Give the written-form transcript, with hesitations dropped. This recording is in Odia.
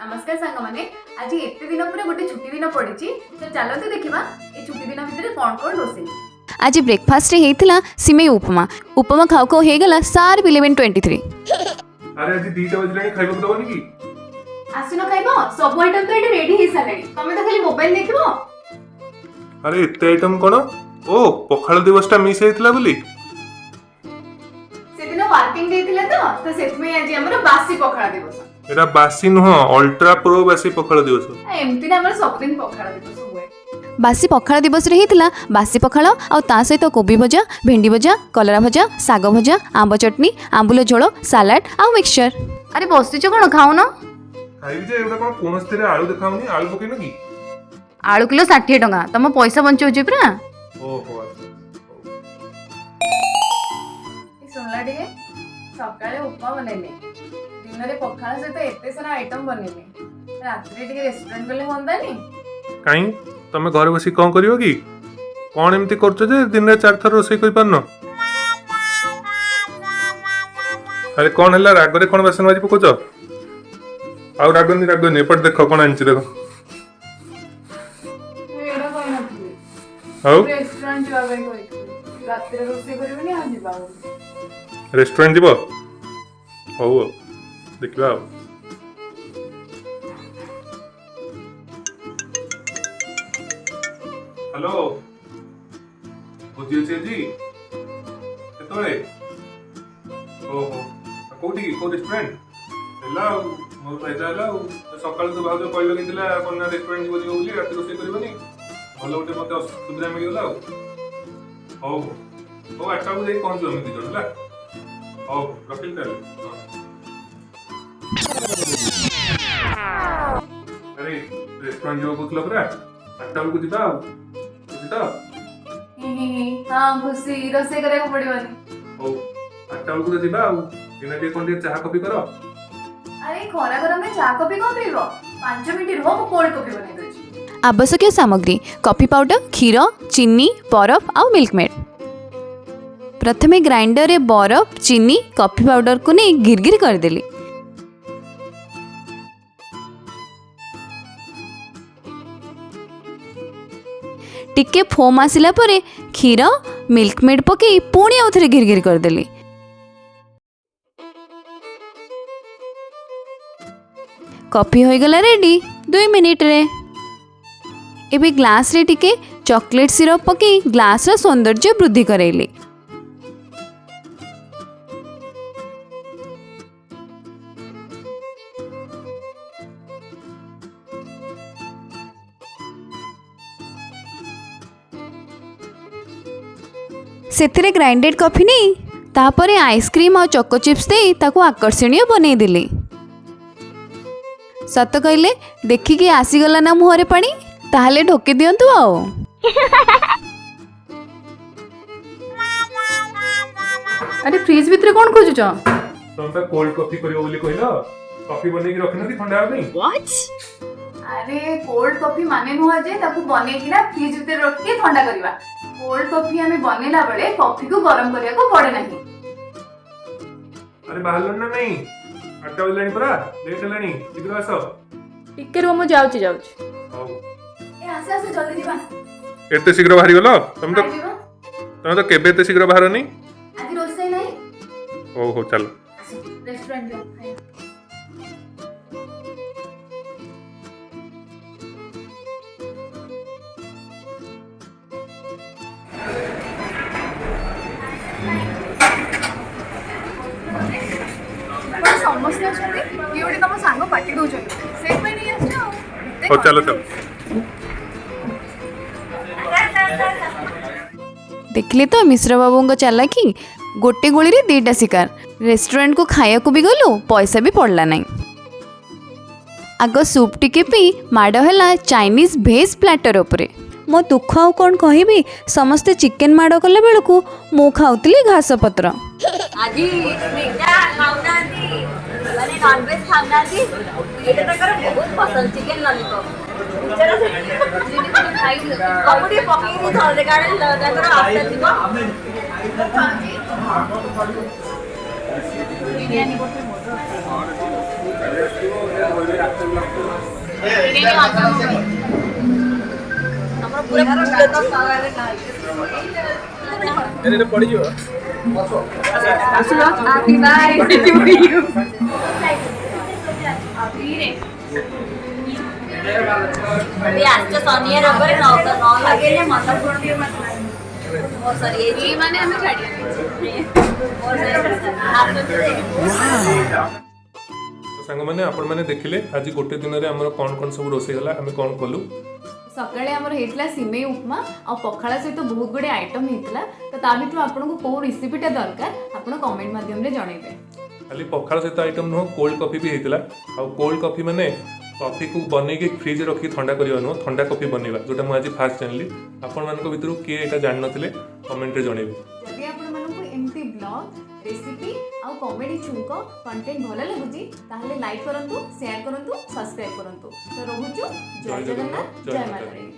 ନମସ୍କାର ସାଙ୍ଗମାନେ, ଆଜି ଏତେ ଦିନ ପରେ ଗୋଟେ ଛୁଟି ଦିନ ପଡ଼ିଛି ତ। ଚାଲନ୍ତୁ ଦେଖିବା ଏ ଛୁଟି ଦିନ ଭିତରେ କ'ଣ କ'ଣ ରୋଷେଇ। ଆଜି ବ୍ରେକଫାଷ୍ଟରେ ହେଇଥିଲା ସିମେଇ ଉପମା। ଉପମା ଖାଉ ଖାଉ ହେଇଗଲା ସାର୍ପ 11:23। ଆରେ, ଆଜି 2ଟା ବାଜିଲାଣି, ଖାଇବାକୁ ଦବନି କି? ଆସୁନ ଖାଇବ, ସବୁ ଆଇଟମ୍ ତ ଏଠି ରେଡି ହେଇସାରିଲାଣି। ତମେ ତ ଖାଲି ମୋବାଇଲ ଦେଖିବ। ଆରେ, ଏତେ ଆଇଟମ୍ କଣ? ଓ, ପଖାଳ ଦିବସଟା ମିସ୍ ହେଇଥିଲା ବୋଲି। ସେଦିନ ୱାର୍କିଂ ଡେ ଥିଲା ତ, ସେଥିପାଇଁ ଆଜି ଆମର ବାସି ପଖାଳ ଦିବସ। ଏଟା ବାସି ନୁହଁ, ଅଲ୍ଟ୍ରା ପ୍ରୋ ବାସି ପଖାଳ ଦିବସ। ଏମିତି ନା, ଆମର ସବୁଦିନ ପଖାଳ ଦିବସ ହୁଏ। ବାସି ପଖାଳ ଦିବସରେ ହେଇଥିଲା ବାସି ପଖାଳ ଆଉ ତା ସହିତ କୋବି ଭଜା, ଭେଣ୍ଡି ଭଜା, କଲରା ଭଜା, ଶାଗ ଭଜା, ଆମ୍ବ ଚଟଣି, ଆମ୍ବୁଲ ଝୋଳ, ସାଲାଡ ଆଉ ମିକ୍ସଚର। ଆରେ, ବସିଛ କ'ଣ, ଖାଉନ? ଖାଇବି ଯେ, ଏଗୁଡ଼ା କଣ କୌଣସିଥିରେ ଆଳୁ ଦେଖାଉନି? ଆଳୁ ପକେଇନ କି? ଆଳୁ କିଲୋ 60 ଟଙ୍କା, ତମ ପଇସା ବଞ୍ଚଉଛି ପୁରା। ଓହୋ, ଆଚ୍ଛା, ହଉ। ଶୁଣିଲା ଟିକେ, ସକାଳେ ଉପମା ବନେଇଲି, ଦିନରେ ପଖାଳ ସହିତ ଏତେ ସାରା ଆଇଟମ୍ ବନେଇଲି, ରାତିରେ ଟିକେ ରେଷ୍ଟୁରାଣ୍ଟ ଗଲେ ହୁଅନ୍ତାନି? କାଇଁ, ତମେ ଘରେ ବସିକି କଣ କରିବ କି? କଣ ଏମିତି କରୁଛ ଯେ ଦିନରେ ଚାରିଥର ରୋଷେଇ କରିପାରୁନ? ଆରେ, କଣ ହେଲା? ରାଗରେ କଣ ବାସନ ମାଜି ପକଉଛ? ଆଉ ରାଗନି, ରାଗନି। ଏପଟେ ଦେଖ, କଣ ଆଣିଛି ଦେଖ। ମୁଁ ଏଇଟା କହିନଥିଲି। ଆଉ? ରେଷ୍ଟୁରାଣ୍ଟ ଯିବା ପାଇଁ କହିଥିଲି। ରାତିରେ ରୋଷେଇ କରିବିନି ଆଉ ଯିବା ବୋଲି। ରେଷ୍ଟୁରାଣ୍ଟ ଯିବ? ହଉ ଆଉ ଦେଖିବା ଆଉ। ହ୍ୟାଲୋ, ଭୋଜି ଅଛି ଆଜି? କେତେବେଳେ? ଓହୋ, ଆଉ କୋଉଠି, କୋଉ ରେଷ୍ଟୁରାଣ୍ଟ? ହେଲା ଆଉ, ମୋର ଫାଇଦା ହେଲା। ଆଉ ସକାଳୁ ତ ଭାଉଜ କହି ଲଗେଇଥିଲା କଣ ନା ରେଷ୍ଟୁରାଣ୍ଟ ଯିବ ଯିବ ବୋଲି, ରାତି ରୋଷେଇ କରିବନି। ଭଲ ଗୋଟେ ମତେ ସୁବିଧା ମିଳିଗଲା ଆଉ। ହଉ ହଉ ହଉ, 8ଟା ବେଳକୁ ଯାଇ ପହଞ୍ଚିବ ଆମେ 2 ଜଣ, ହେଲା? ହଉ, ରଖିଲି ତାହେଲେ। ହଁ। ଆରେ, ରେଷ୍ଟୁରାଣ୍ଟ ଯିବ କହୁଥିଲ ପରା, 8ଟା ବେଳକୁ ଯିବା ଆଉ, ଖୁସି ତ? ହଁ, ଖୁସି, ରୋଷେଇ କରିବାକୁ ପଡିବନି। ହଉ, 8ଟା ବେଳକୁ ତ ଯିବା ଆଉ। ଦିନ ଟିକେ କଣ ଟିକେ ଚାହା କଫି କର। ଆରେ, ଖରା ଗରମରେ ଚା କଫି କଣ ପିଇବ? 5 ମିନିଟ୍ ରୁହ, ମୁଁ କୋଲ୍ଡ କଫି ବନେଇ ଦଉଛି। ଆବଶ୍ୟକୀୟ ସାମଗ୍ରୀ: କଫି ପାଉଡର, କ୍ଷୀର, ଚିନି, ବରଫ ଆଉ ମିଲ୍କ ମେଡ୍। ପ୍ରଥମେ ଗ୍ରାଇଣ୍ଡରରେ ବରଫ, ଚିନି, କଫି ପାଉଡରକୁ ନେଇ ଗିରଗିର କରିଦେଲି। ଟିକେ ଫୋମ୍ ଆସିଲା ପରେ କ୍ଷୀର, ମିଲ୍କ ମେଡ୍ ପକାଇ ପୁଣି ଆଉଥରେ ଘିରଘିର କରିଦେଲି। କଫି ହୋଇଗଲା ରେଡ଼ି 2 ମିନିଟ୍ରେ। ଏବେ ଗ୍ଲାସ୍ରେ ଟିକେ ଚକୋଲେଟ୍ ସିରପ୍ ପକାଇ ଗ୍ଲାସ୍ର ସୌନ୍ଦର୍ଯ୍ୟ ବୃଦ୍ଧି କରାଇଲି। ସେଥିରେ ଗ୍ରାଇଣ୍ଡେଡ୍ କଫି ନେଇ ତାପରେ ଆଇସ୍କ୍ରିମ୍ ଆଉ ଚକୋ ଚିପ୍ସ ଦେଇ ତାକୁ ଆକର୍ଷଣୀୟ ବନେଇଦେଲି। ସତ କହିଲେ, ଦେଖିକି ଆସିଗଲା ନା ମୁହଁରେ ପାଣି? ତାହେଲେ ଢୋକି ଦିଅନ୍ତୁ ଆଉ। ଆରେ, ଫ୍ରିଜ୍ ଭିତରେ କ'ଣ ଖୋଜୁଛ? ତମେ ପା କୋଲ୍ଡ କଫି କରିବ ବୋଲି କହିଲ। କଫି ବନେଇକି ରଖିନ କି ଥଣ୍ଡା ହେବା ପାଇଁ? ଆରେ, କୋଲ୍ଡ କଫି ମାନେ ନୁହଁ ଯେ ତାକୁ ବନେଇକିନା ଫ୍ରିଜ୍ ଭିତରେ ରଖିକି ଥଣ୍ଡା କରିବା। କୋଲ୍ଡ କଫି ଆମେ ବନେଇଲା ବେଳେ କଫିକୁ ଗରମ କରିବାକୁ ପଡେ ନାହିଁ। ଆରେ, ବାହାରିଲଣି ନା ନାଇଁ? 8ଟା ବାଜିଲାଣି ପରା, ଲେଟ୍ ହେଲାଣି, ଶୀଘ୍ର ଆସ। ଟିକେ ରୁହ, ମୁଁ ଯାଉଛି, ଯାଉଛି। ହଉ। ଏ, ଆସ ଆସ, ଜଲ୍ଦି ଯିବା। ଏତେ ଶୀଘ୍ର ବାହାରିଗଲ ତମେ ତ? ବାହାରିଯିବା। ତମେ ତ କେବେ ଏତେ ଶୀଘ୍ର ବାହାରନି। ଆଜି ରୋଷେଇ ନାହିଁ। ହଉ ହଉ, ଚାଲ। ଆସ, ରେଷ୍ଟୁରାଣ୍ଟ ଯିବା ଖାଇବା। ଆପଣ ସମସ୍ତେ ଅଛନ୍ତି, କିଏ ଗୋଟେ ତମ ସାଙ୍ଗ ପାଟି ଦଉଛନ୍ତି, ସେଇଥିପାଇଁ ନେଇ ଆସିଛ ଆଉ। ହଉ, ଚାଲ ଚାଲ। ଦେଖିଲେ ତ ମିଶ୍ର ବାବୁଙ୍କ ଚାଲାକି? ଗୋଟେ ଗୁଳିରେ 2ଟା ଶିକାର। ରେଷ୍ଟୁରାଣ୍ଟକୁ ଖାଇବାକୁ ବି ଗଲୁ, ପଇସା ବି ପଡ଼ିଲା ନାହିଁ। ଆଗ ସୁପ୍ ଟିକେ ପିଇ ମାଡ଼ ହେଲା ଚାଇନିଜ୍ ଭେଜ୍ ପ୍ଲାଟର ଉପରେ। ମୋ ଦୁଃଖ ଆଉ କ'ଣ କହିବି, ସମସ୍ତେ ଚିକେନ୍ ମାଡ଼ କଲା ବେଳକୁ ମୁଁ ଖାଉଥିଲି ଘାସ ପତ୍ର। ଆଜି ସ୍ନିଗ୍ଧା ଖାଉନାହାନ୍ତି, ମାନେ ନନଭେଜ ଖାଉନାହାନ୍ତି। ଏଇଟା ତାଙ୍କର ବହୁତ ପସନ୍ଦ, ଚିକେନ ଲଲିପପ୍। ବିଚାରା, ଆଉ ଟିକେ ପକେଇ ଦେଇଥାନ୍ତେ, କାରଣ ତାଙ୍କର ଆଶା ଥିବ। ବିରିୟାନୀ। ବିରିୟାନୀ ହଜମ ହବନି। ଆମର ପୁରା ଫୁଲ୍ ଅଛି। ପଡ଼ିଯିବ। ବାଏ। ଯଦି ଆସିଛ ଶନିବାର ରବିବାର, ନ ନ ଲଗେଇଲେ ମନ ମୋର ସରିଯାଇଛି। ମାନେ ଆମେ ଛାଡ଼ିବାନି। ମୋର ସରିଯାଇଛି। ଆସନ୍ତୁ। ତ ସାଙ୍ଗମାନେ, ଆପଣମାନେ ଦେଖିଲେ ଆଜି ଗୋଟେ ଦିନରେ ଆମର କ'ଣ କ'ଣ ସବୁ ରୋଷେଇ ହେଲା, ଆମେ କ'ଣ କଲୁ। ସକାଳେ ଆମର ହେଇଥିଲା ସିମେଇ ଉପମା ଆଉ ପଖାଳ ସହିତ ବହୁତ ଗୁଡ଼ିଏ ଆଇଟମ୍ ହେଇଥିଲା। ତ ତା ଭିତରୁ ଆପଣଙ୍କୁ କେଉଁ ରେସିପିଟା ଦରକାର, ଆପଣ କମେଣ୍ଟ ମାଧ୍ୟମରେ ଜଣେଇବେ। ଖାଲି ପଖାଳ ସହିତ ଆଇଟମ୍ ନୁହଁ, କୋଲ୍ଡ କଫି ବି ହେଇଥିଲା। ଆଉ କୋଲ୍ଡ କଫି ମାନେ କଫିକୁ ବନେଇକି ଫ୍ରିଜରେ ରଖିକି ଥଣ୍ଡା କରିବା ନୁହଁ, ଥଣ୍ଡା କଫି ବନେଇବା, ଯେଉଁଟା ମୁଁ ଆଜି ଫାଷ୍ଟ ଜାଣିଲି। ଆପଣମାନଙ୍କ ଭିତରୁ କିଏ ଏଇଟା ଜାଣିନଥିଲେ, କମେଣ୍ଟରେ ଜଣେଇବେ। ଯଦି ଆପଣମାନଙ୍କୁ ଏମିତି ବ୍ଲଗ୍, ରେସିପି ଆଉ କମେଡି ଛୁଙ୍କ କଣ୍ଟେଣ୍ଟ ଭଲ ଲାଗୁଛି, ତାହେଲେ ଲାଇକ୍ କରନ୍ତୁ, ସେୟାର କରନ୍ତୁ, ସବସ୍କ୍ରାଇବ୍ କରନ୍ତୁ। ତ ରହୁଛୁ। ଜୟ ଜଗନ୍ନାଥ, ଜୟ ମା ତାରିଣୀ।